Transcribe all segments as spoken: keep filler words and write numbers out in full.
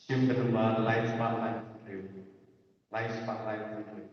Shim ka number lai spah lai hynriew. Lai spah lai hynriew.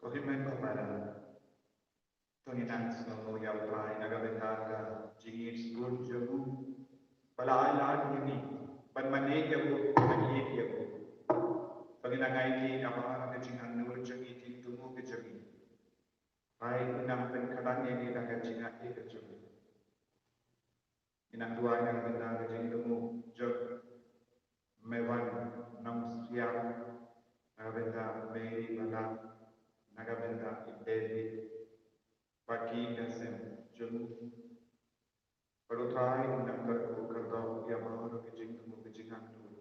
Ko hynmen ko para, to ngin nang sngewnguh ïa U Trai na ka bynta ka jingïeit sbun jong u ba la ai lad ïa ngi ban mane ïa u, ban ïeit ïa u. To ngin nang aiti ïa baroh ka jingangnud jong ngi, jingthmu ka jong ngi. Trai un nang pynkhlaiñ ïa ngi da ka jingïeit ka jong u. Ngi nang duwai na ka bynta ka jingthmu jong Mewan Nongsiang, na ka bynta Mary Balat, na ka bynta i David, bad ki khynnah jong u. Bad U Trai un nang kyrkhu kyrdoh ïa baroh ka jingthmu ka jingangnud.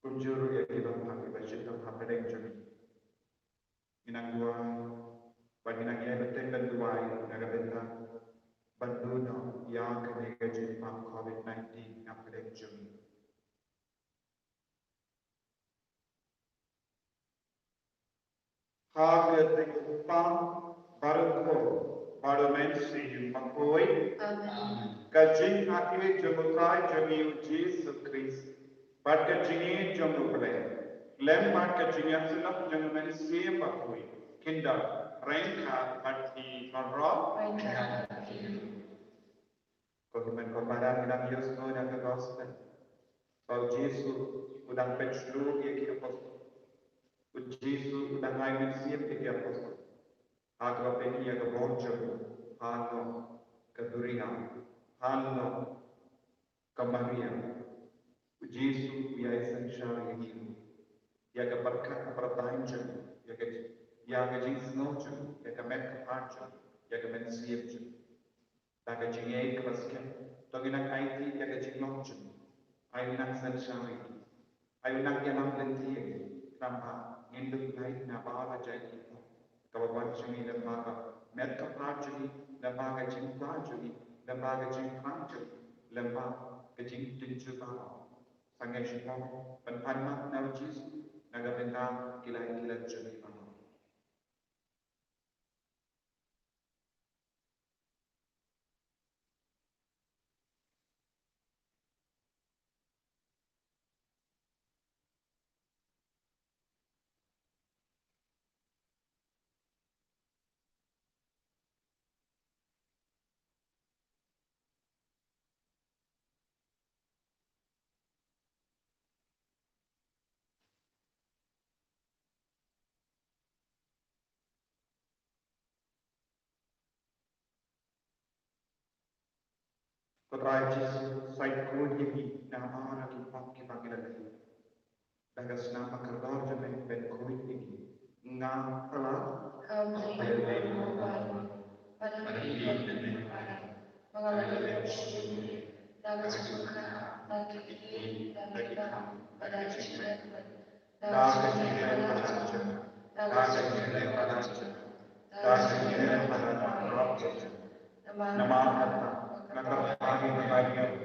Kumjuh ruh ïa ki nongpang kiba shit nongpang pdeng jong ngi. Ngi nang duwai, bad ngi nang ïai bteng ban duwai na ka bynta ban duh noh ïa kane ka jingpang covid nineteen na pdeng jong ngi. Ha ka kyrteng U Kpa, bad U Khun, bad U Mynsiem Bakhuid. Amen. Ka jingïeit jong U Trai jong ngi U Jisu Khrist, bad ka jingïeit jong U Blei, lem bad ka jingïasyllok jong U Mynsiem Bakhuid, kin don ryngkat bad phi baroh. Ryngkat bad phi. Ko hynmen ko para, ngi nang ïohsngew na ka gospel ba U Jisu u dang pynshlu ïa ki apostol. U Jisu u dang ai mynsiem ïa ki apostol. Ha kaba pynïaid ïa ka bor jong u halor ka duriaw, halor ka Maria. U Jisu u ïai synshar ïa ngi ruh, ïa ka pyrkhat pyrthei jong u, ïa ka, ïa ka jingsngew jong u, ïa ka met ka phad jong u, ïa ka mynsiem jong u. Da ka jingïeit kaba skhem, to ngin nang aiti ïa ka jinglong jong u. Ai u nang synshar ïa ngi. Ai u nang ïalam lynti ïa ngi. Khnang ba ngin dup lait na baroh jait ki por kaba wan jong ngi, lem bad ka met ka phad jong ngi, lem bad ka jingkwah jong ngi, lem bad ka jingpang jong ngi, lem bad ka jingtynjuh baroh. Sa ngin sngewbha ban pan map na U Jisu na ka bynta ki lai ki lad jong ngi baroh. Ko Trai Jisu, sa khuid ïa ngi na baroh ki pop kiba ngi la leh. Da ka snam ba kordor jong me, pynkhuid ïa ngi. Nga pynlait. Nga pynlait. Da ka jingkhuid, da ka jingkhuid, da ka jingkhuid, da ka jingkhuid. Da ka jingkhuid, da ka jingkhuid, da ka jingkhuid, da ka jingkhuid. Namar kata, nga kyrpad ïa phi,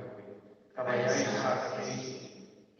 kaba ïaishah ïa ngi.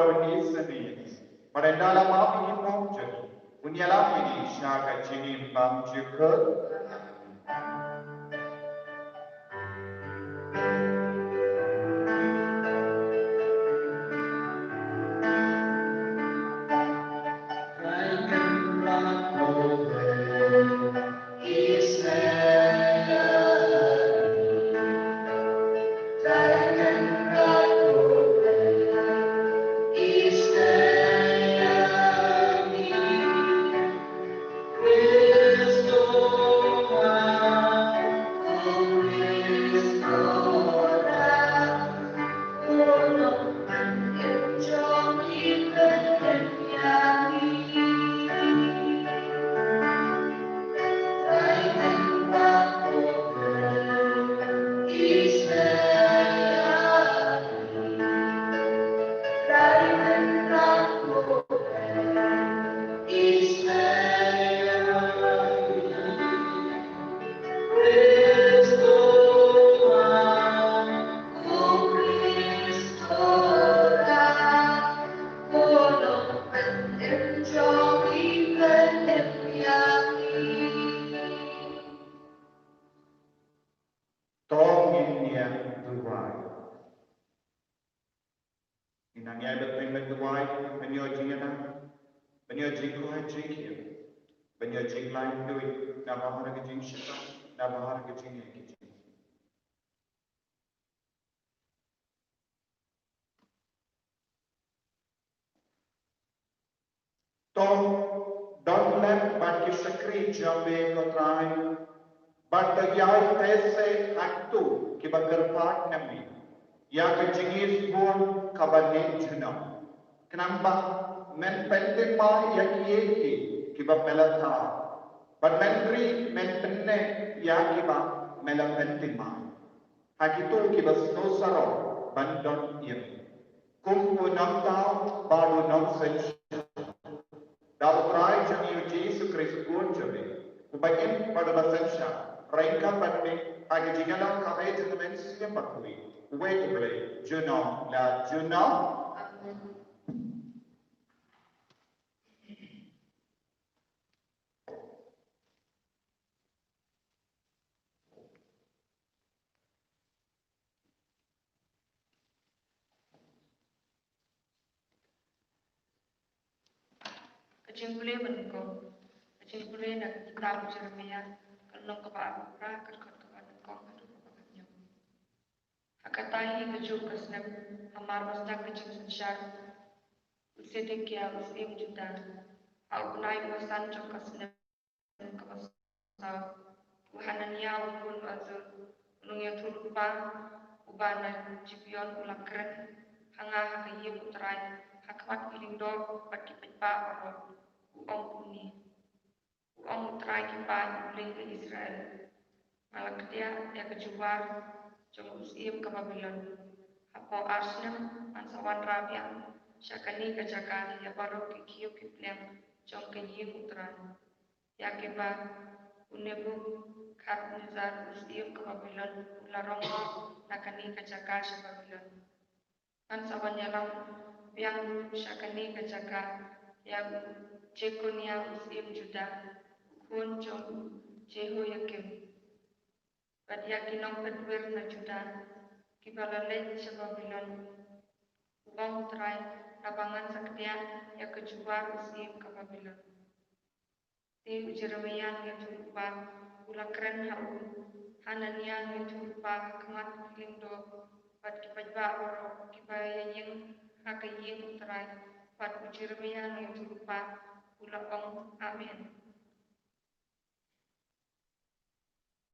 la wan ïa sani. Bad ynda la map ïa ki pop jong ngi, un ïalam ïa ngi sha ka jingim bymjukut. To ngin ïa duwai. Ngin nang ïai bteng bad duwai, ban ïoh jingïada, ban ïoh jingkoit jingkhiah, ban ïoh jinglait luid na bynta ka jingshah, na bynta ka jingïeit ka jingïeit. To don lem bad ki shakri jong me ko Trai, bad to ïai teh seh ha kito kiba kyrpad na me ïa ka jingïeit bun kaba neh junom. Khnang ba men pynthymmai ïa kiei kiei kiba me la thaw, bad men ri men pynneh ïa kiba me la pynthymmai. Ha kito kiba sngewsarong ban don ïa me kum u nongthaw bad u nongsynshar. Da u Trai jong ngi u Jisu Khrist u Khun jong me, uba im bad uba synshar ryngkat bad me ha ka jingïalam kaba ïeit jong ka Mynsiem Bakhuid, uwei u Blei, junom la junom. Amen. Ka jingpule ba nyngkong. Ka jingpule na ka kitab u Jeremaïah, ka lynnong kaba arphew phra, ka dkhot kaba nyngkong haduh kaba khathynñiew. Ha kata hi ka juk ka snem, hamar ba sdang ka jingsynshar, u Sedekiah u syiem Judah, ha u bnai uba san jong ka snem kaba saw, u Hananiah u khun u Azur, u nongïathuhlypa uba na Gibeon, u la kren ha nga ha ka ïing u Trai, ha khmat ki lyngdoh bad ki paidbah baroh, u ong kumne: U ong u Trai ki paid, u Blei ka Israel: Nga la kdiah ïa ka jubab jong u syiem ka Babilon. Hapoh ar snem ngan sa wanrah biang sha kane ka jaka ïa baroh ki kiew ki pliang jong ka ïing u Trai, ïa kiba u Nebukadnezar u syiem ka Babilon u la rong na kane ka jaka sha Babilon. Ngan sa wan ïalam biang sha kane ka jaka ïa u Jekonia u syiem Judah, u khun jong u Jehoiakim, bad ïa ki nongpynwir na Judah kiba la leit sha Babilon, u ong u Trai, naba ngan sa kdiah ïa ka jubab u syiem ka Babilon. Te u Jeremaïah nongïathuhlypa u la kren ha u Hananiah nongïathuhlypa ha khmat ki lyngdoh bad ki paidbah baroh kiba ïeng ha ka ïing u Trai, bad u Jeremaïah nongïathuhlypa u la ong: Amen.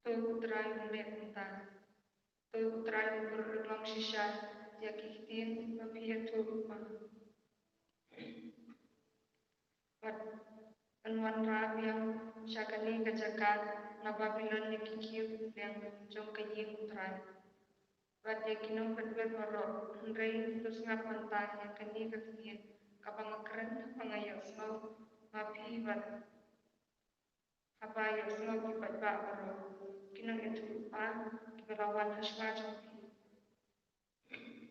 To u Trai un leh kumta. To u Trai un pynlong shisha ïa ki ktien ba phi ïathuh lypa, bad un wanrah biang sha kane ka jaka na Babilon ïa ki kiew ki pliang jong ka ïing u Trai, bad ïa ki nongpynwir baroh. Hynrei to sngap mynta ïa kane ka ktien kaba nga kren, ba nga ïohsngew ma phi bad Haba ïohsngew ki paidbah baroh, ki nongïathuhlypa kiba la wan ha shuwa jong phi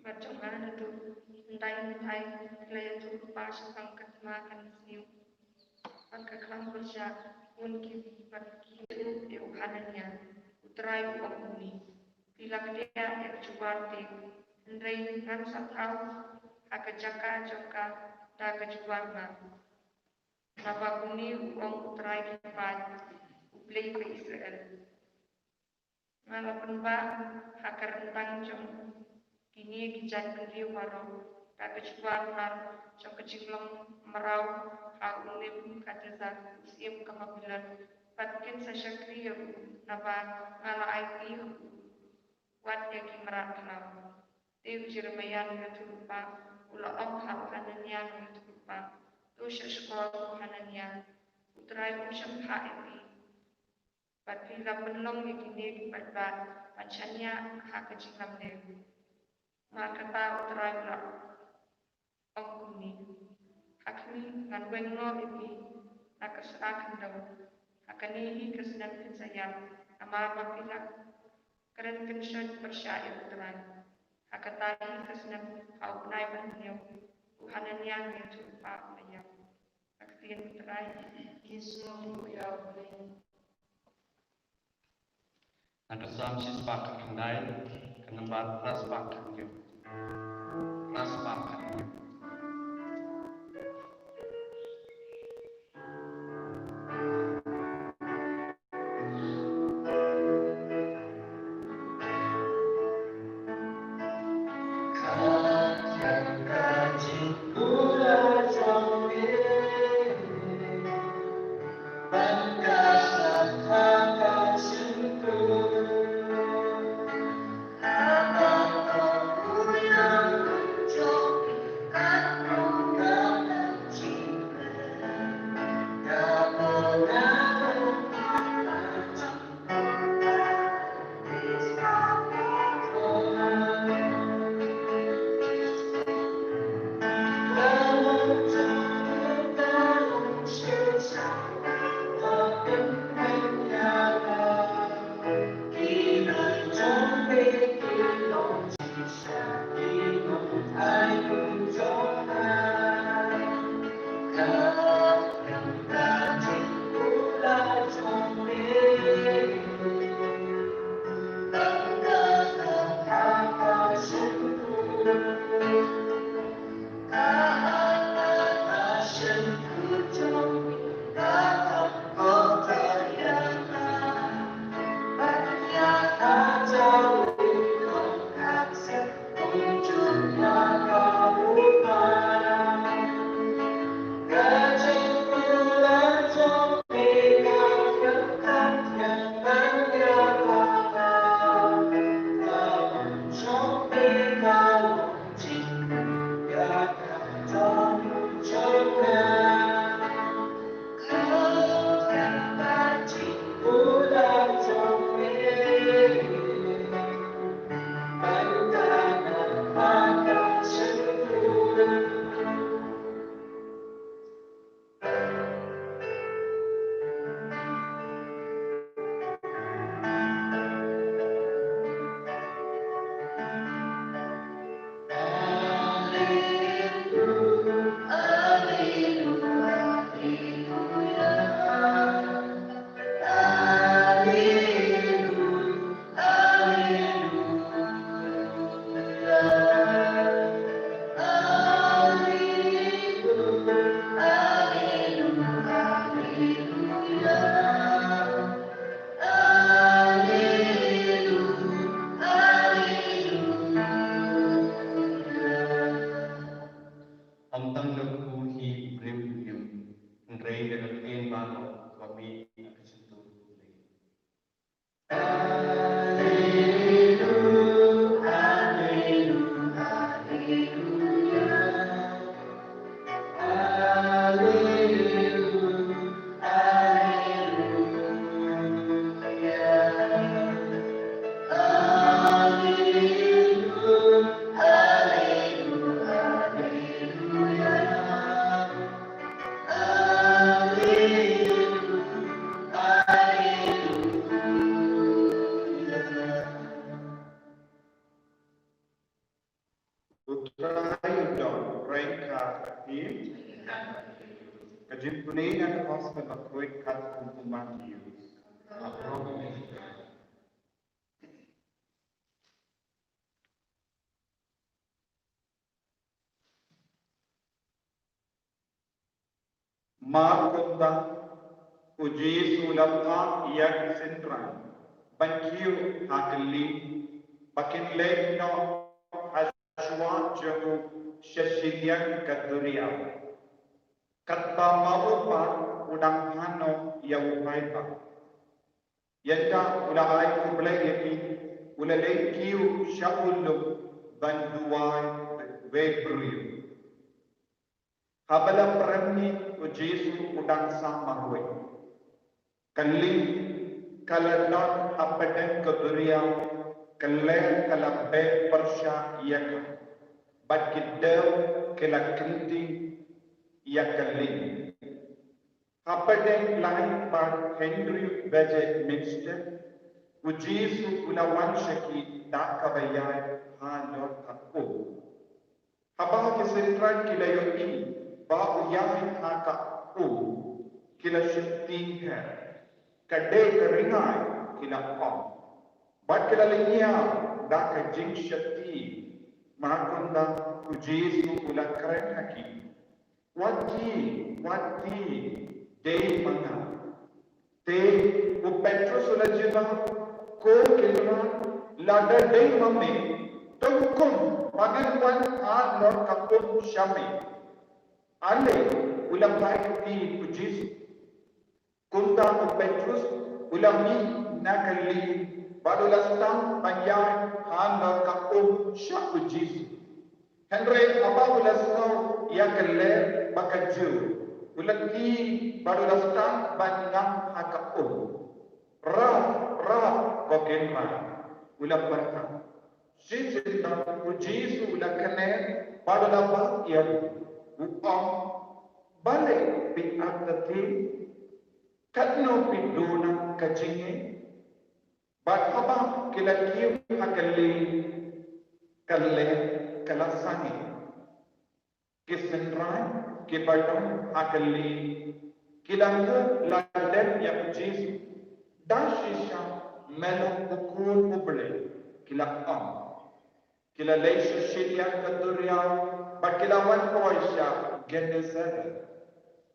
bad jong nga naduh hyndai hynrei, ki la ïathuhlypa shaphang ka thma ka mynsiem bad ka khlam pyrshah. Bun ki bad ki ïathuh ïa u Hanania. U Trai u ong kumne: Phi la kdiah ïa ka jubab te, hynrei ngan sa thaw ha ka jaka jong ka da ka jubab map. Naba kumne u ong U Trai ki paid, U Blei ba Israel: Nga la pynbha ha ka ryndang jong kine ki jaitbynriew baroh da ka jubab map jong ka jinglong mraw ha u Nebukadnesar, u syiem ka Babilon, bad kin sa shakri ïa u, naba nga la aiti ïa u wat ïa ki mrad khlaw. Te u Jeremaïa nongïathuhlypa u la ong ha u Hanania nongïathuhlypa: To shah shkor, ko Hanania, U Trai um shym phah ïa phi, bad phi la pynlong ïa kine ki paidbah ban shaniah ha ka jinglamler. Namar kata U Trai u la ong kumne: Ha khmih, ngan weng noh ïa phi na ka sla khyndew. Ha kane hi ka snem phin sa ïap, namar ba phi la kren kynshoit pyrshah ïa U Trai. Ha kata hi ka snem, ha u bnai ba hynñiew, u Hanania nongïathuhlypa u la ïap. Ka ktien U Trai. Ki sngew ïa U Blei. Na ka Salm shispah khatkhyndai, ka nambar phra spah khathynñiew. Phra spah khathynñiew. Ym tang da u hi u briew u im, hynrei da ka ktien baroh kaba mih na ka shyntur U Blei. Ïa ka Gospel bakhuid katkum u Mathaios. Mar kumta, u Jisu u la phah ïa ki synran ban kiew ha ka lieng, ba kin leit noh ha shuwa jong u sha shiliang ka duriaw, katba ma u pat u dang phah noh ïa u paidbah. Ynda u la ai khublei ïa ki, u la leit kiew sha u lum ban duwai bad briew. Haba la pyrshang, u Jisu u dang sah marwei. Ka lieng ka la don hapdeng ka duriaw, ka lyer ka la beh pyrshah ïa ka, bad ki dew ki la kynting ïa ka lieng. Hapdeng lai bad hynriew baje mynstep, u Jisu u la wan sha ki da kaba ïaid halor ka um. Haba ki synran ki la ïohi ba u ïaid ha ka um, ki la sheptieng her. Ka dei ka ringai, ki la ong. Bad ki la lyngngoh da ka jingsheptieng. Mar kumta, u Jisu u la kren ha ki. Wat tieng, wat tieng, dei ma nga. Te u Petros u la jubab, ko Kynrad, lada dei ma me, to hukum ba ngan wan halor ka um sha me. Ale u la phai kti u Jisu. Kumta u Petros u la mih na ka lieng bad u la sdang ban ïaid halor ka um sha u Jisu. Hynrei haba u la sngew ïa ka lyer bad ka jur, u la tieng bad u la sdang ban ngam ha ka um. Rab, Rab, ko Kynrad, u la pyrta. Shisien u Jisu u la kner bad u la bat ïa u, u ong, balei phi artatien? Katno phi duna ka jingngeit? Bad haba ki la kiew ha ka lieng, ka lyer ka la sangeh. Ki synran kiba don ha ka lieng ki la nguh lada dep ïa u Jisu, da shisha me long u Khun u Blei, ki la ong. Ki la leit sha shiliang ka duriaw bad ki la wan poi sha Gennesaret.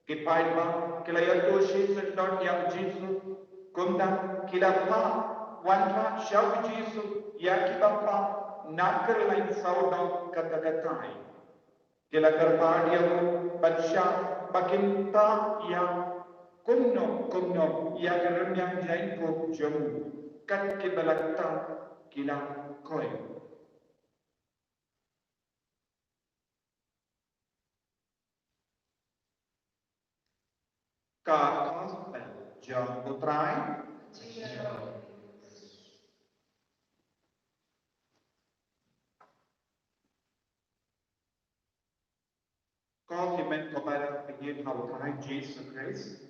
Ki paidbah ki la ïathuh shisyndon ïa u Jisu. Kumta ki la phah wanrah sha u Jisu ïa kiba pap na ka lain sawdong katta katta. Ki la kyrpad ïa u ban shah ba kin tah ïa kumno kumno ïa ki rynïeng jaiñkup jong u, kat kiba la tah ki la koit. Ka Gospel jong u Trai. Ko hynmen ko para pynïaid ha u Trai Jisu Khrist.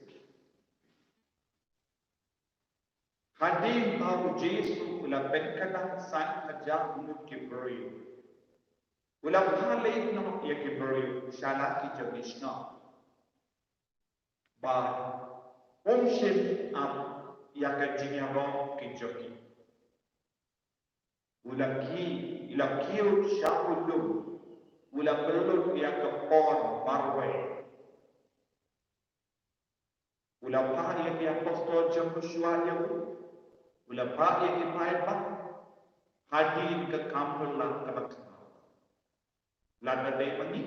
Hadien ba u Jisu u la pynkylla san hajar ngut ki briew, u la phah leit noh ïa ki briew sha la ki jong ki shnong, ba um shym ap ïa ka jingïaroh ki jong ki. U la ki, u la kiew sha u lum, u la pynlut ïa ka por marwei. U la phah ïa ki apostol jong u shuwa ïa u, u la phah ïa ki paidbah hadien ka kam pynlah kaba khraw. Lada dei ma ngi,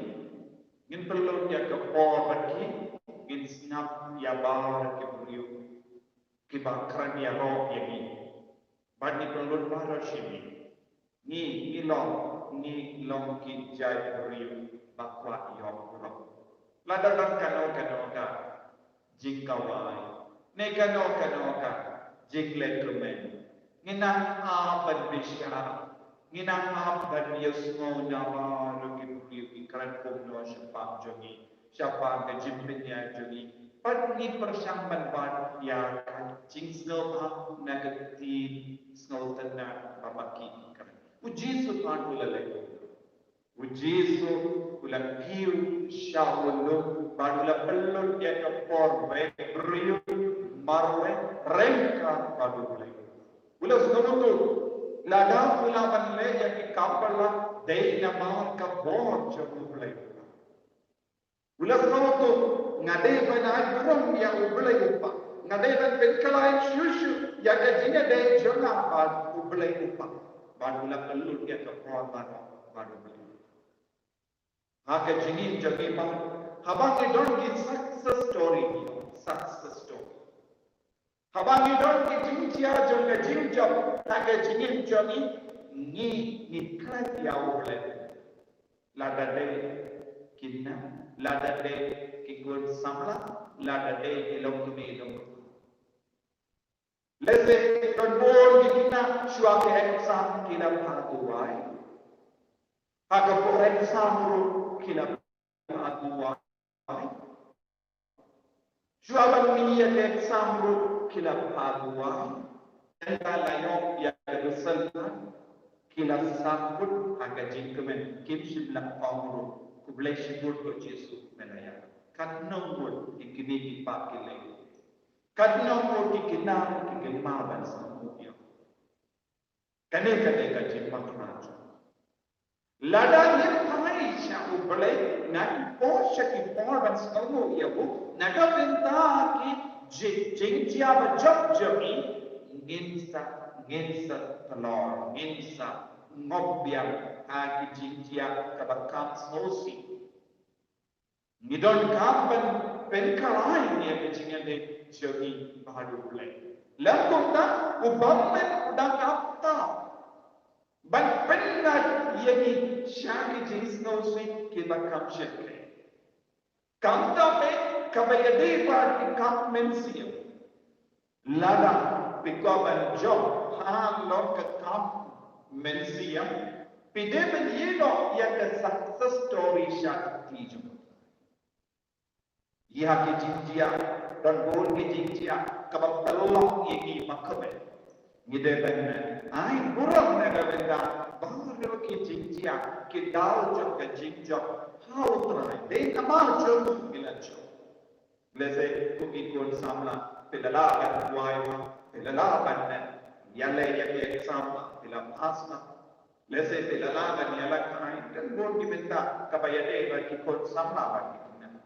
ngin pynlut ïa ka por bad ki, ngin sngap ïa baroh ki briew kiba kren ïaroh ïa ngi. Bad ngi pynlut baroh shi ngi. Ngi, ngi long, ngi long ki jait briew ba kwah ïoh ruh. Lada don kano kano ka jingkawai ne kano kano ka jingleh kmen, ngi nang hap ban bishar, ngi nang hap ban ïohsngew na baroh ki briew ki kren kumno shaphang jong ngi, shaphang ka jingpynïaid jong ngi. Bad ngi pyrshang ban wad ïa ka jingsngewbha na ka ktien sngewtynnat ba ma ki ki kren. U Jisu pat u la leh kumno. U Jisu u la kiew sha u lum bad u la pynlut ïa ka por ba u briew marwei ryngkat bad U Blei. U la sngewthuh lada u la ban leh ïa ki kam ba la dei namar ka bor jong U Blei. U la sngewthuh, nga dei ban ai burom ïa U Blei U Kpa. Nga dei ban pynkylla shuh shuh ïa ka jingïadei jong nga bad U Blei U Kpa. Bad u la pynlut ïa ka por baroh bad U Blei. Ha ka jingim jong ngi pat, haba ngi don ki success story, success story. Haba ngi don ki jingjia jong ka jingjop ha ka jingim jong ngi, ngi, ngi klet ïa U Blei. Lada dei ki khynnah, lada dei ki khun samla, lada dei ki longkmie longkpa. Lehse don bun ki khynnah shuwa ka exam ki la phah duwai. Ha ka por exam ruh ki la phah duwai. Shuwa ban mih ïa ka exam ruh ki la phah duwai. Ynda la ïoh ïa ka result ki la sahkut ha ka jingkmen, kim shym la ong ruh, "Khublei shibun ko Jisu, me la ïa." Katno ngut ki kmie ki kpa ki leh, katno ngut ki khynnah ki kynmaw ban sngewthuh ïa. Kane ka dei ka jingpakla jong. Lada ngim phai sha U Blei na ki por sha ki por ban sngewthuh ïa u, na ka bynta ki ji-, jingjia ba jop jong ngi, ngin sa, ngin sa tlot, ngin sa ngop biang ha ki jingjia kaba kham sngewsih. Ngi donkam ban pynkylla ïa ka jingïadei jong ngi bad U Blei. Lem kumta, u bym mih u dang ap ta ban pynïaid ïa ngi sha ki jingsngewsih kiba kham shyrkhei. Kumta me kaba ïadei bad ki kam mynsiem. Lada phi kwah ban jop halor ka kam mynsiem, phi dei ban ïehnoh ïa ka success story sha ka kti jong. Ïa ki jingjia, don bun ki jingjia kaba pynlong ïa ngi ba kmen. Ngi dei ban ai burom na ka bynta baroh ki jingjia, ki daw jong ka jingjop ha U Trai. Dei namar jong u ngi la jop. Lehse ko ki khun samla, phi la lah ban duwai, phi la lah ban ïaleh ïa ki exam, phi la pass. Lehse phi la lah ban ïaleh kai, don bun ki bynta kaba ïadei bad ki khun samla bad ki khynnah.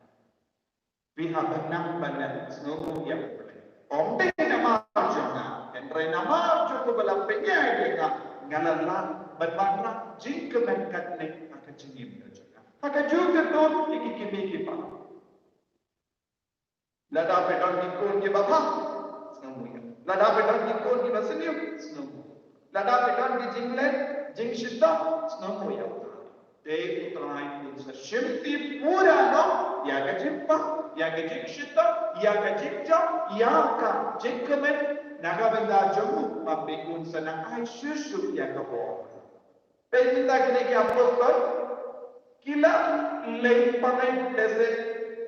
Phi hap ban nang ban sngewnguh ïa U Blei. Ym dei namar jong nga, hynrei namar jong u ba la pynïaid ïa nga, nga la lah ban wanrah jingkmen katne ha ka jingim ka jong nga. Ha kajuh ka thut ïa ki kmie ki kpa. Lada phi don ki khun kiba bha, sngewnguh ïa. Lada phi don ki khun kiba sniew, sngewnguh. Lada phi don ki jingleh jingshitom, sngewnguh ïa. Te U Trai un sa shimti pura noh ïa ka jingpang, ïa ka jingshitom, ïa ka jingjop, ïa ka jingkmen na ka bynta jong u, bad un sa nang ai shuh shuh ïa ka bor. Peit mynta kine ki apostol, ki la leit pynlong lehse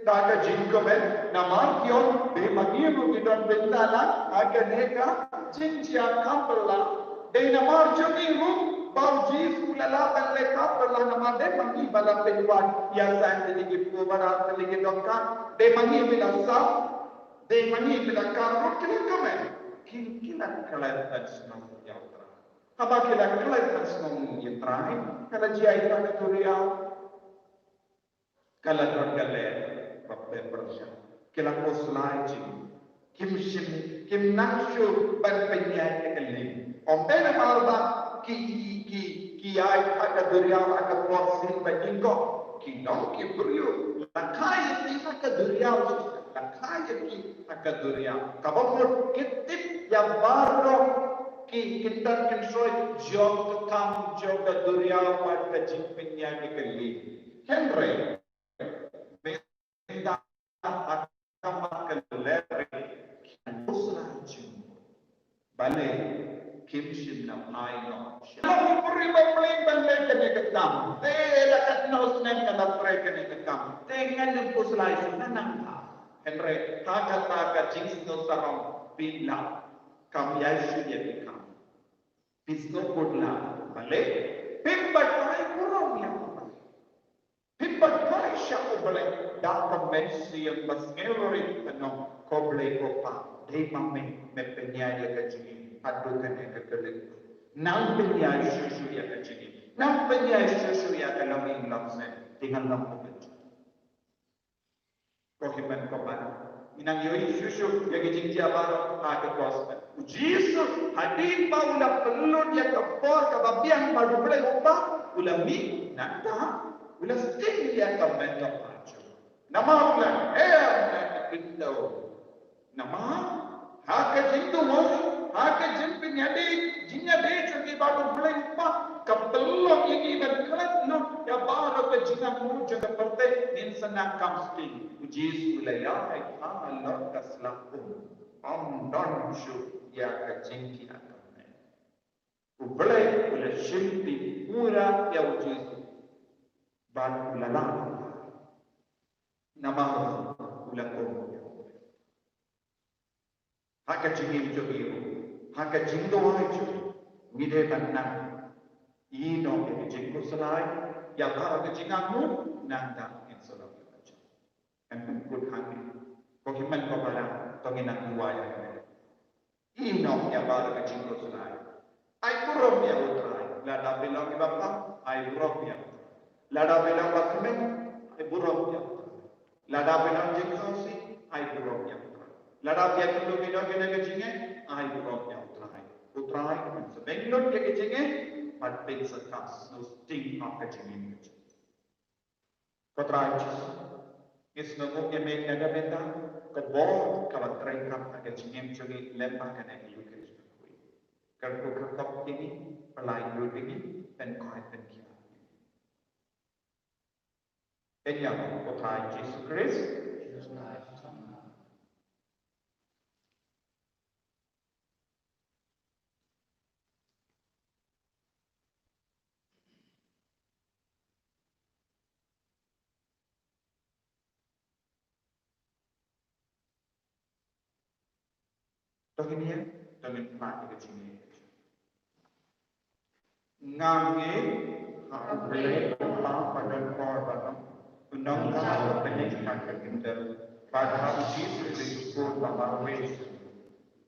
da ka jingkmen, namar ki ong, dei ma ngi ruh ngi don bynta lang ha kane ka jingjia kham phylla. Dei namar jong ngi ruh ba U Jisu u la lah ban leh kham phylla, namar dei ma ngi ba la pynwad ïa san tylli ki pyrthei, san tylli ki dohkha, dei ma ngi ba la sah, dei ma ngi ba la kar ruh, ki la kmen, ki, ki la klet ban sngewnguh ïa U Trai. Haba ki la klet ban sngewnguh ïa U Trai, ka la jia ïa ka duriaw. Ka la don ka leh ba pyrshah. Ki la khuslai jing. Kim shym, kim nang shuh ban pynïaid ïa ka lieng. Ym dei namar ba ki, ki, ki, ki ïaid ha ka duriaw ha ka por sien ba nyngkong. Ki long ki briew. La kha ïa ki ha ka duriaw. La kha ïa ki ha ka duriaw. Kaba mut ki tip ïa baroh ki kyntan kynsoi jong ka kam jong ka duriaw bad ka jingpynïaid ïa ka lieng. Hynrei mynta ha ka mat ka leh ki la khuslai jing. Balei kim shym la phai noh sha. Long u briew ba pyrshah ban leh kane ka kam. Te la katno snem nga la trei kane ka kam. Te ngan ym khuslai shuh, ngan nang phai. Hynrei ha kata ka jingsngew sarong phi lah kam ïa shu ïa phi kam. Phi sngewbha lah balei? Phim pat ai burom ïa U Blei. Sha U Blei da ka mynsiem basngew rit, ban ong, Ko Blei ko Pa, dei ma me me pynïaid ïa ka jingim haduh kane ka khyllipmat. Nang pynïaid shuh shuh ïa ka jingim, nang pynïaid shuh shuh ïa ka longïing longsem, te ngan long u bynta. Ko hynmen ko para, ngi nang ïohi shuh shuh ïa ki jingthiah baroh ha ka gospel. U Jisu hadien ba u la pynlut ïa ka por kaba biang bad U Blei U Kpa, u la mih nangta, u la sting ïa ka met ka parajor. Namar u la her na ka khyndew. Namar ha ka jingduwai, ha ka jingpynïadei, jingïadei jong ngi bad U Blei U Kpa, ka pynlong ïa ngi ban klet lut ïa baroh ka jingangnud jong ka pyrthei. Ngin sa nang kam sting, U Jisu u la ïaid halor ka sla um, ym don shuh ïa ka jingthiah kamai. U Blei u la shimti pura ïa u Jisu bad u la lah. Namar u la ong, ha ka jingim jong ngi ruh, ha ka jingduwai jong ngi, ngi dei ban nang ïehnoh ïa ka jingkhuslai ïa baroh ka jingangnud, nangta ngin sa long ïa ka jingim. Em, em, kut hangne. Ko hynmen ko para, to ngin nang duwai hangne. Ïehnoh ïa baroh ka jingkhuslai. Ai burom ïa U Trai. Lada phi long i bapang, ai burom ïa U Trai. Lada phi long bakmen, ai burom ïa U Trai. Lada phi long jingsngewsih, ai burom ïa U Trai. Lada phi ïakynduh ïa kane ka jingeh, ai burom ïa U Trai. U Trai un sa beng lut ïa ka jingeh bad pynshai ka sngewsting ha ka jingim ka jong ngi. Ko Trai Jisu, ngi sngewnguh ïa me na ka bynta ka bor kaba trei khap ha ka jingim jong ngi lyngba kane ka Ïukharist bakhuid. Kyrkhu kyrkhu ïa ngi, pynlait lut ïa ngi, pynkhuid pynkhiah ïa ngi. Ïa ngi, ko Trai Jisu Khrist. To ngin ïa, to ngin pynlait ïa ka jingïeit. Nga ngeit ha U Blei U Kpa badonbor baroh, u nongïalam uba ha ka khyndew, bad ha U Jisu Khrist u Khun ba marwei.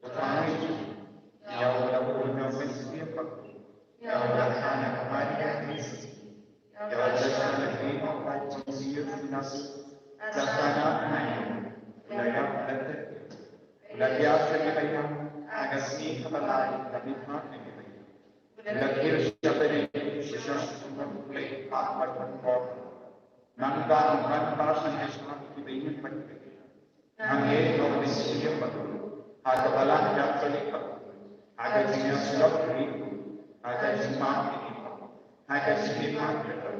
Ïa u la bun ïa u Mynsiem Bakhuid, ïa u la kha na ka Maria Theisotti, ïa u la shah na ka ïing u Pontius Pilatus, la shah na ka maïan, u la ïap, u la tep, u la bïa sha ki baïap, ha ka sngi kaba lai u la mihpat na ki baïap, u la kiew sha bneng, u la shong ha ka hynmen U Blei U Kpa badonbor. Nangta un wan pat sha ki baïap. Nga ngeit ha U Mynsiem Bakhuid, ha ka Balang Katholik bakhuid, ha ka jingïasyllok ri, ha ka jingmap ïa ki, ha ka jingim kaba kordor,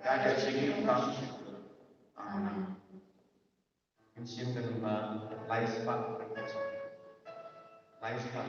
ha ka jingim kaba shyrkhei. Amen. Mynsiem ka duma, lai spah. Lai spah.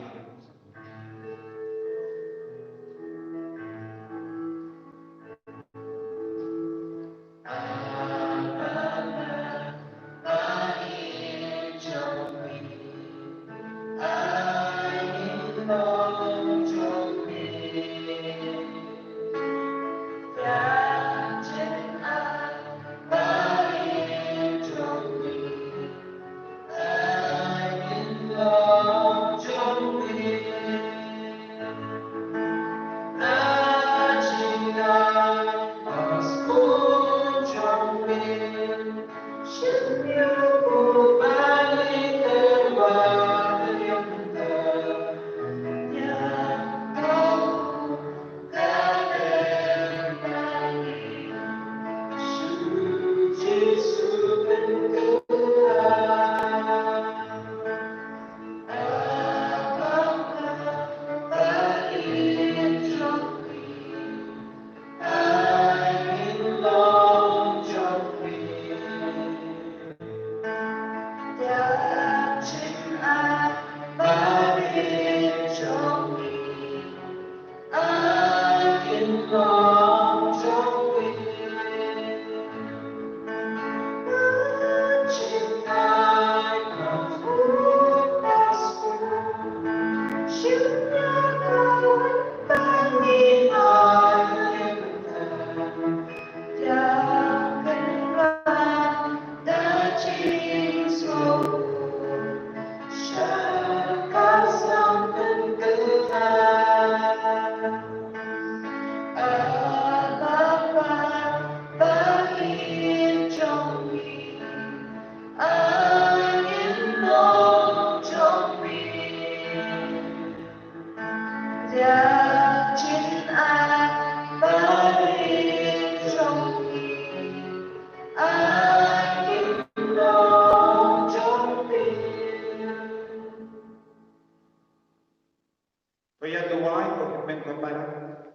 Kmen ko para,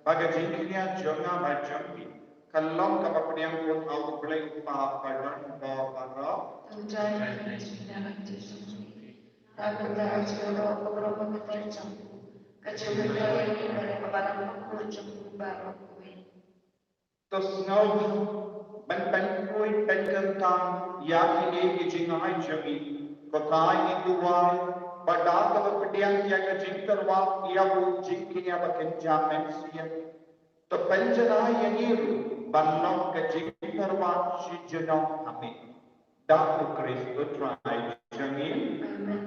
ba ka jingkñia jong nga bad jong phi ka long kaba pdiang kut ha U Blei U Kpa ba don bor baroh. To ïa ka jingkñia jong phi, ka pynta ïa ka jingïaroh ka baroh ka jong phi, ka jingïaroh ïa ngi baroh ka baroh ka jong phi baroh. To sngewbha ban pynkuit pynkyntang ïa kine ki jingai jong ngi. Ko Trai, ngi duwai ba da kaba pdiang ïa ka jingtyrwa ïa u jingkñia ba kynja mynsiem, to pynjanai ïa ngi ruh ban long ka jingtyrwa shi junom ha me. Da U Khrist U Trai jong ngi. Amen.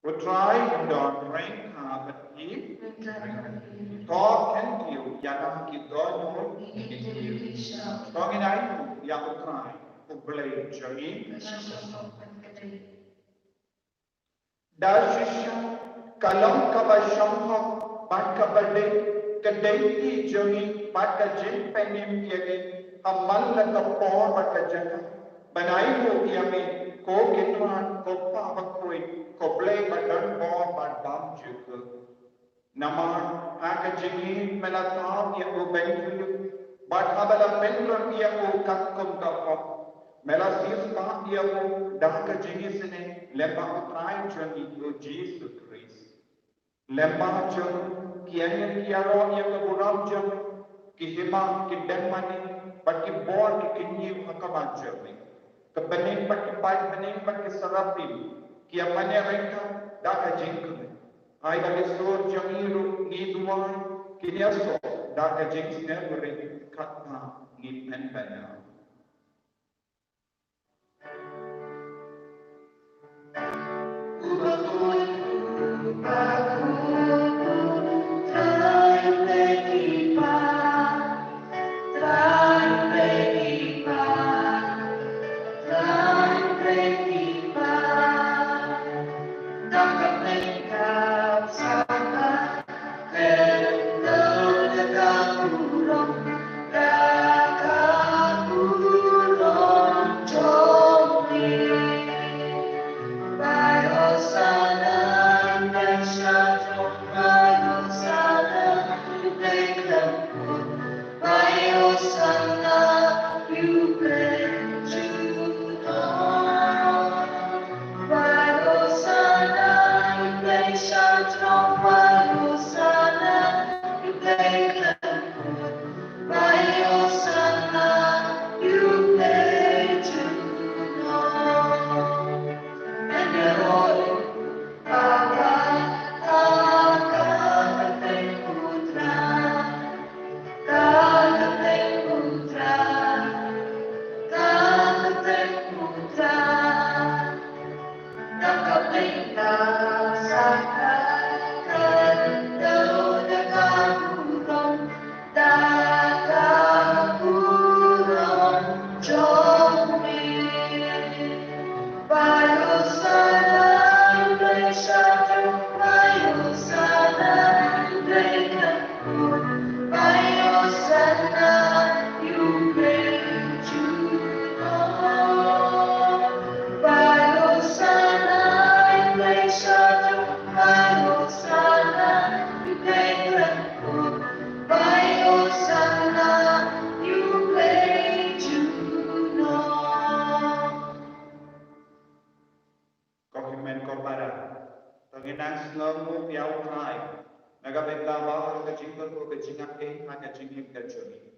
U Trai un don ryngkat bad phi. To kyntiew ïa la ki dohnud. To ngin ai nguh ïa U Trai U Blei jong ngi. Da shisha ka long kaba shong hok bad kaba dei ka dei ki jong ngi bad ka jingpynim ïa ngi ha man la ka por bad ka jaka ban ai nguh ïa me, ko Kynrad, ko Kpa bakhuid, ko Blei ba don bor bad bymjukut. Namar ha ka jingim me la thaw ïa u Benjamin bad haba la pynrem ïa u katkum ka hok, me la siewspah ïa u da ka jingisynei lyngba U Trai jong ngi U Jisu Khrist. Lyngba jong ki angel ki ïaroh ïa ka burom jong me, ki hima ki dem mane bad ki bor ki kyñiw ha khmat jong me. Ka bneng bad ki paid bneng bad ki serafim ki ïa pynïaid ryngkat da ka jingkmen. Ai ba ki sur jong ngi ruh ngi duwai kin ïasoh da ka jingsngew rit katba ngi pynbna. Ko hynmen ko para, to ngin nang sngewnguh ïa U Trai na ka bynta baroh ka jingkyrkhu, ka jingangnud ha ka jingim ka jong ngi.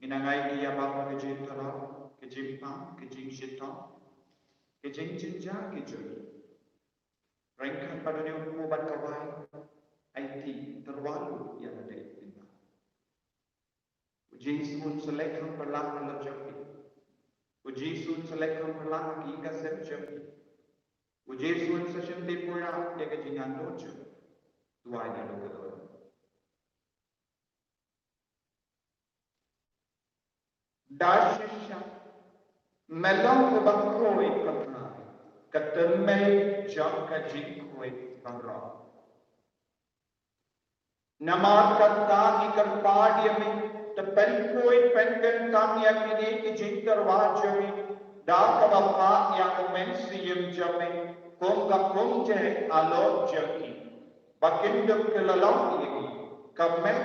Ngin nang aiti ïa baroh ka jingthrang, ka jingpang, ka jingshitom, ka jingjynjar ka jong ngi. Ryngkat bad une u kpu bad kawei, aiti tyrwa lut ïa lade. U Jisu un sa leh kham palat ha la jong phi. U Jisu un sa leh kham palat ha ki ïing ka sem jong phi. U Jisu un sa shim tip pura ïa ka jingangnud jong phi. Duwai ïa la ka dohnud. Da shisha me long uba khuid, ko Trai, ka tyrmai jong ka jingkhuid baroh. Namar kata ngi kyrpad ïa me, to pynkhuid pynkyntang ïa kine ki jingtyrwa jong ngi. Da kaba phah ïa u Mynsiem jong me kum ka kumjuh halor jong ki, ba kin dup ki la long ïa ki ka met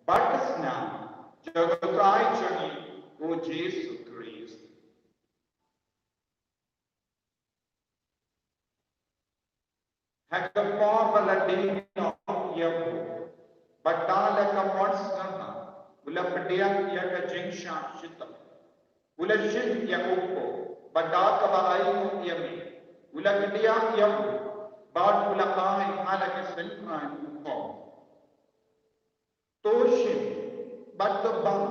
bad ka snam jong u Trai jong ngi u Jisu Khrist. Ha ka por ba la dei noh ïa u, bad da la ka mon sngewbha, u la pdiang ïa ka jingshah shitom. U la shim ïa u kpoh, bad da kaba ainguh ïa me, u la kdiah ïa u, bad u la ai ha la ki synran u kpoh. To shim bad to bam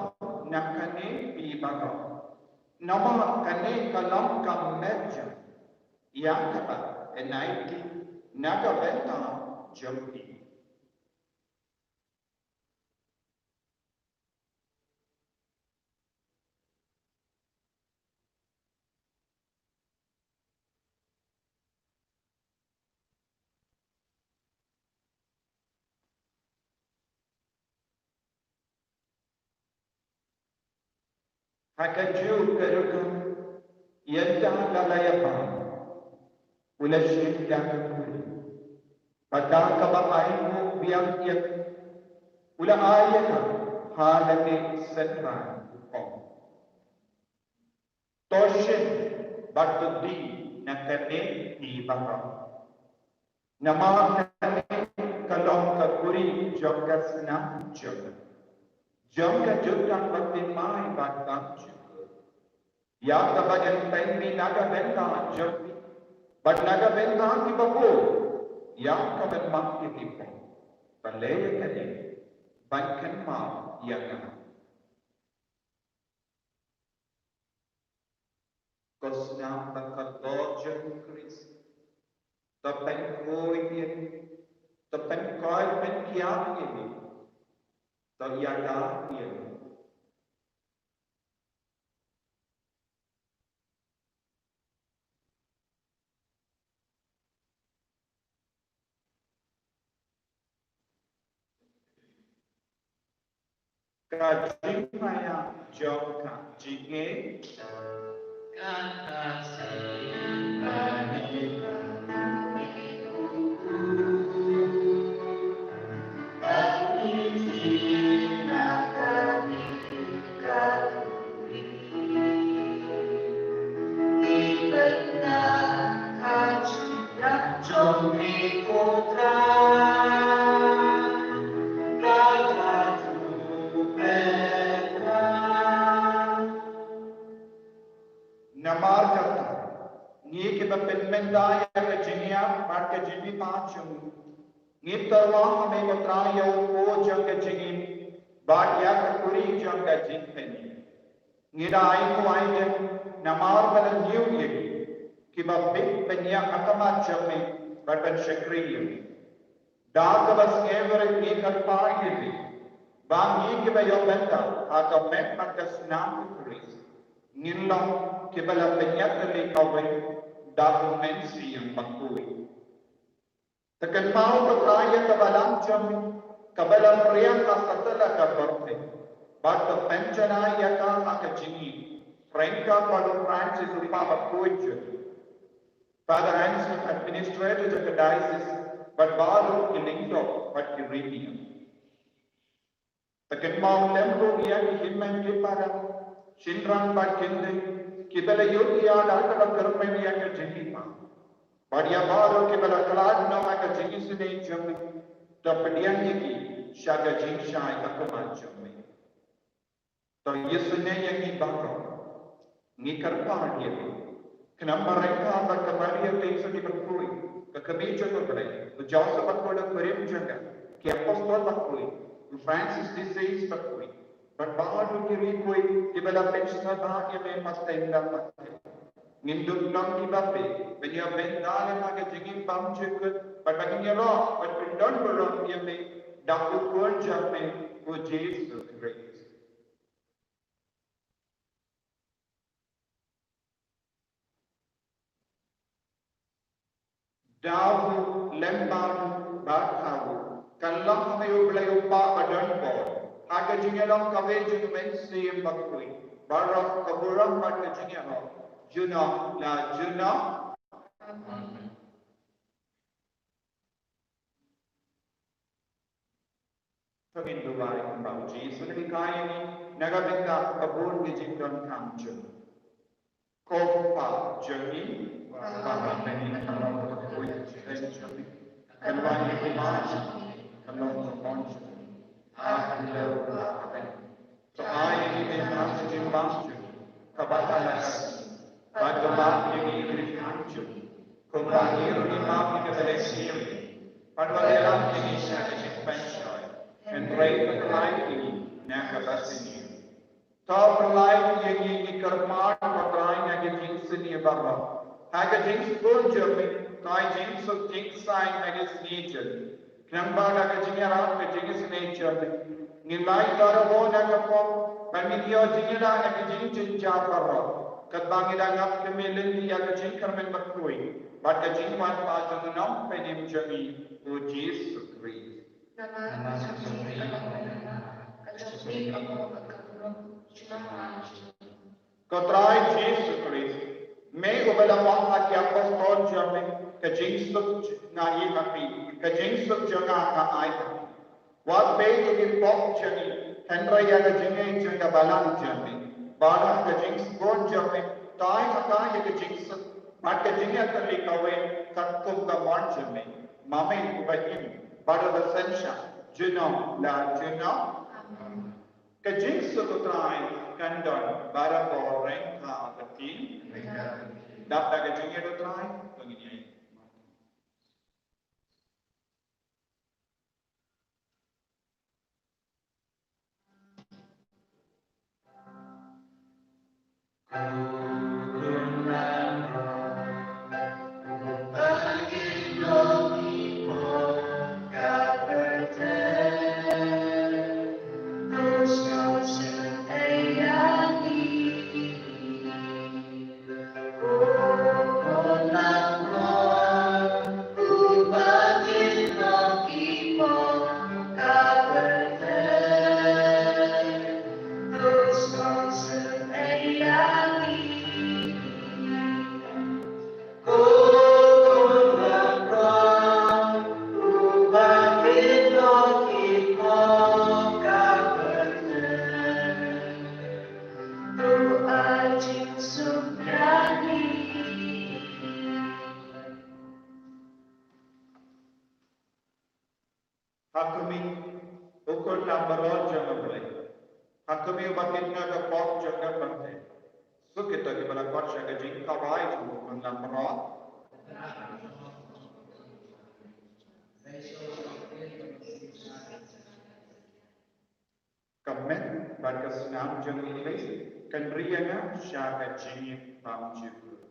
na kane phi baroh. Namar kane ka long ka met jong nga, ïa kaba yn ai na ka bynta jong phi. Ha kajuh ka rukom, ynda la la ïa bam, u la shim ïa ka kuri, bad da kaba ainguh biang ïa ka, u la ai ïa ka ha la ki synran u kpoh. To shim bad to die na kane phi baroh. Namar kane ka long ka kuri jong ka snam jong nga, jong ka jutang ba thymmai bad bymjukut, ïa kaba yn pynmih na ka bynta jong phi bad na ka bynta kiba bun, ïa ka ban map ïa ki pop. Balei ïa kane? Ban kynmaw ïa nga. Ko snam bad ko doh jong u Khrist, to pynkhuid ïa ngi, to pynkoit pynkhiah ïa ngi, to ïada ïa ngi. Ka jingmaïa jong ka jingim. Ka ka sien ka ni ka ni ku ku. Ka ni sien ka ni ka ku. Namar kata, ngi kiba pynmynta ïa ka jingïap bad ka jingmihpat jong u, ngi tyrwa ha me ko Trai ïa u kpoh jong ka jingim, bad ïa ka kuri jong ka jingpynim. Ngi da ai nguh ai dieng namar ba la ñiew ïa ngi, kiba bit ban ïaid ha khmat jong me bad ban shakri ïa me. Da kaba sngewrit ngi kyrpad ïa me, ba ngi kiba ïoh bynta ha ka met bad ka snam u Khrist, ngin long kiba la pynïatylli kawei da u Mynsiem Bakhuid. To kynmaw ko Trai ïa ka balang jong me, kaba la pynriang ha satlak ka pyrthei, bad to pynjanai ïa ka ha ka jingim, ryngkat bad u Francis u Kpa Bakhuid jong ngi, Father Anselm, administrator jong ka diocese, bad baroh ki lyngdoh bad ki riewniam. To kynmaw lem ruh ïa ki hynmen ki para, shynrang bad kynthei, kiba la ïoh ïa da kaba kyrmen ïa ka jingmihpat, bad ïa baroh kiba la khlad noh ha ka jingisynei jong me, to pdiang ïa ki sha ka jingshai ha khmat jong me. To ïasynei ïa ngi baroh. Ngi kyrpad ïa me. Khnang ba ryngkat bad ka Maria Theisotti Bakhuid, ka kmie jong u Blei, u Joseph Bakhuid u kurim jong ka, ki apostol bakhuid, u Francis de Sales bakhuid, bad baroh ki riewkhuid kiba la pynsngewbha ïa me pateng da pateng, ngin dup long kiba phi, ban ïa bynta lem ha ka jingim bymjukut, bad ba ngin ïaroh bad kyndon burom ïa me da u Khun jong me, u Jisu Khrist. Da u lem bad u bad ha u, kan long ha me u Blei u Kpa badonbor, ha ka jingïalong kawei jong u Mynsiem Bakhuid, baroh ka burom bad ka jingïaroh Junom la junom. Amen. To ngin duwai kumba u Jisu u la hikai ïa ngi na ka bynta ka bun ki jingdonkam jong ngi. Ko Kpa jong ngi, uba ha bneng, ka long ka kyrteng jong me. Kan wan ïa ka hima jong me, kan long ka mon jong me ha kaba ha bneng. To ai ïa ngi mynta ka jingbam jong ngi kaba ha la ka sngi. Bad to map ïa ngi ki jingkam jong ngi, kumba ngi ruh ngi map ïa kiba leh sniew ïa ngi. Bad wat ïalam ïa ngi sha ka jingpynshoi, hynrei to pyllait ïa ngi na kaba sniew. To pyllait ïa ngi, ngi kyrpad ko Trai, na ka jingsniew baroh. Ha ka jingsbun jong me, to ai jingsuk jingsaiñ ha ka sngi jong ngi. Khnang ba da ka jingïarap ka jingisynei jong me, ngin lait baroh na ka pop, bad ngin ïoh jingïada na ki jingjynjar baroh, katba ngi dang ap kmie lynti ïa ka jingkyrmen bakhuid bad ka jingwan pat jong u Nongpynim jong ngi, u Jisu Khrist. Namar ka jong me ka long ka ïing, ka jong me ka burom, junom la junom. Ko Trai Jisu Khrist, me uba la ong ha ki apostol jong me, ka jingsuk nga ai ha phi, ka jingsuk jong nga nga ai ha phi. Wat peit ïa ki pop jong ngi, hynrei ïa ka jingngeit jong ka balang jong me. Bad ha ka jingsbun jong me, to ai ha ka ïa ka jingsuk bad ka jingïatylli kawei katkum ka mon jong me. Ma me uba im bad uba synshar junom la junom. Amen. Ka jingsuk u Trai kan don barabor ryngkat bad phi. Dap da ka jingïeit u Trai, to ngin ïa Ha khmih, u khun lambaroh jong U Blei. Ha khmih, uba tip na ka pop jong ka pyrthei. Suk ïa kito kiba la khot sha ka jingkhawai jong u khun lambaroh. Ka met bad ka snam jong U Blei kan ri ïa nga sha ka jingim bymjukut.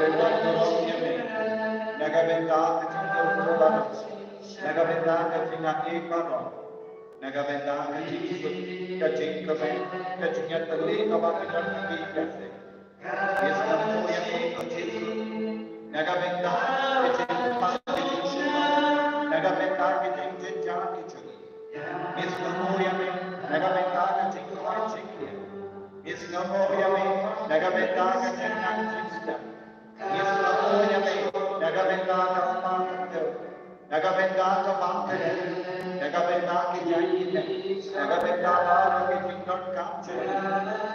Na ka bynta ka jingïeit baroh, na ka bynta ka jingïeit baroh, na ka bynta ka jingïeit, ka jingkmen, ka jingïatylli kaba ki don ha ki ka seng. Ngi sngewbha ïa me ko Jisu. Na ka bynta ka jingpang, na ka bynta ka jingjynjar ki jong ngi. Ngi sngewbha ïa me na ka bynta ka jingkhuid jingkhiah. Ngi sngewbha ïa me na ka bynta ka jingnang jingstad. Ngi sngewbha ïa me na ka bynta ka spah ka teh, na ka bynta ka bam ka dei, na ka bynta ki jait ki neh, na ka bynta baroh ki jingdonkam jong ngi.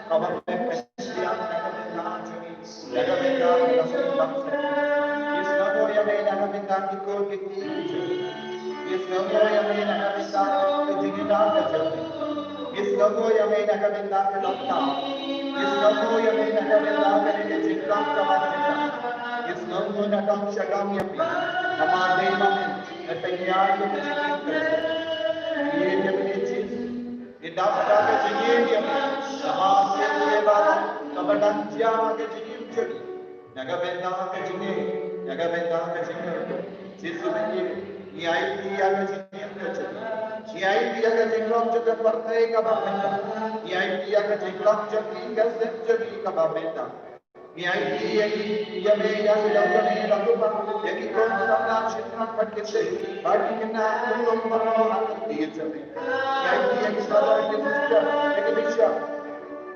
Kaba me pynshai na ka bynta jong ngi. Na ka bynta ka jingïeit. Ngi sngewbha ïa me na ka bynta ki kur ki kti ki jong ngi. Ngi sngewbha ïa me na ka bynta ka jingïada ka jong ngi. Ngi sngewbha ïa me na ka bynta ka lockdown. Ngi sngewbha ïa me na ka bynta ka jingïeit ka jong ngi. Ngi sngewbha na ka bynta ka jingïeit. Namar dei ma me, na ka bynta ka jingïeit. Ngi ïeit ïa me Jisu. Ngi dap da ka jingim ïa me, namar sien me baroh kaba dang jia ka jingim jong ngi. Na ka bynta ka jingim, na ka bynta ka jingim. Jisu ngi, ngi aiti ïa ka jingim ka jong ngi. Ngi aiti ïa ka jinglong jong ka pyrthei kaba mynta. Ngi aiti ïa ka jinglong jong ngi ka seng jong ngi kaba mynta. Ngi aiti ïa ngi, ïa me, ïa ki dang jong ngi, ïa ki dang jong ngi, ïa ki kong samla shisha bad ki seng, bad ki khynnah ki long baroh ha ka kti jong me. Ngi aiti ïa ki brother, ïa ki sister, ïa ki bishop.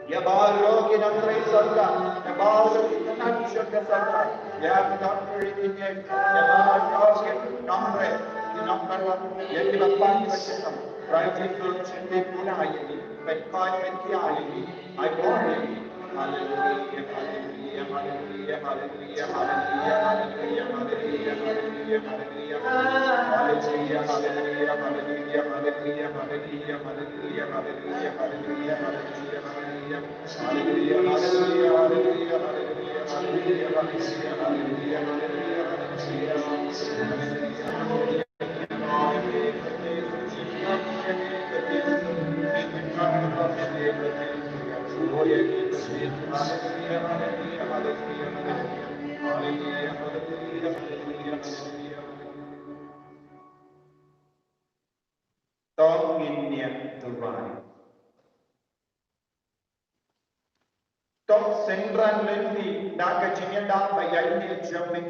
Ïa baroh ki nongtrei sorkar, ïa baroh ki khynnah jong ka sorkar, ïa ki nongtrei ki ngi, ïa baroh ki nongtrei, ki nongtrei, ïa ki ba pang ka shitom. Trai Jisu, sngewbha ïa ngi, pynkoit pynkhia ïa ngi. I glory. Hallelujah, hallelujah, hallelujah, hallelujah. To ngin ïa duwai. To synran lynti da ka jingïada ba ïaineh jong me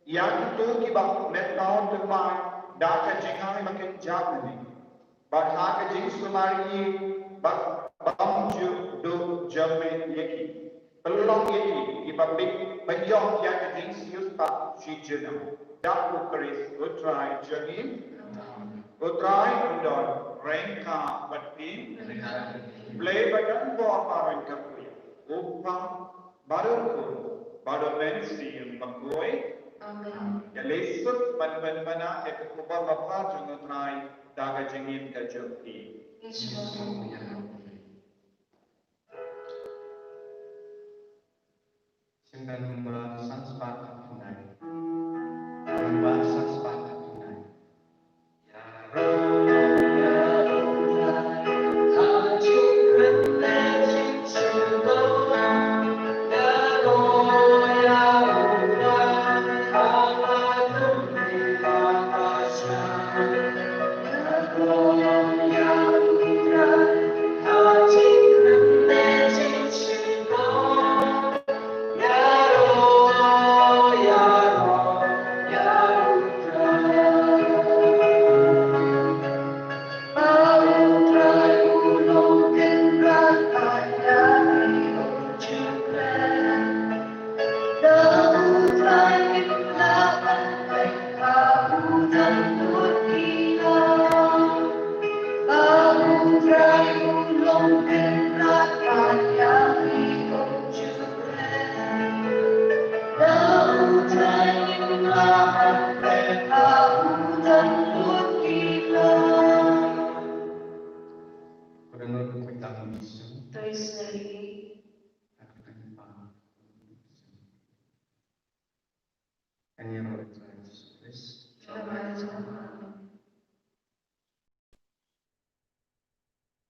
ïa kito kiba me thaw tynrai da ka jingai ba kynjah ne me. Bad ha ka jingsumar ïa ki ba bym ju duh jong me ïa ki. Pynlong ïa ki kiba bieit ban ïoh ïa ka jingsiewspah shi junom. Da U Khrist U Trai jong ngi. U Trai un don ryngkat bad phi. Blei ba don bor ba ryngkat bad phi. U Kpa bad U Khun bad U Mynsiem Bakhuid. Amen. Ïa leit suk ban pynbna ïa ka khubor babha jong U Trai da ka jingim ka jong phi. Ïa sngewbha. Synran nombar san spah khatnai. Nombar san spah khatnai.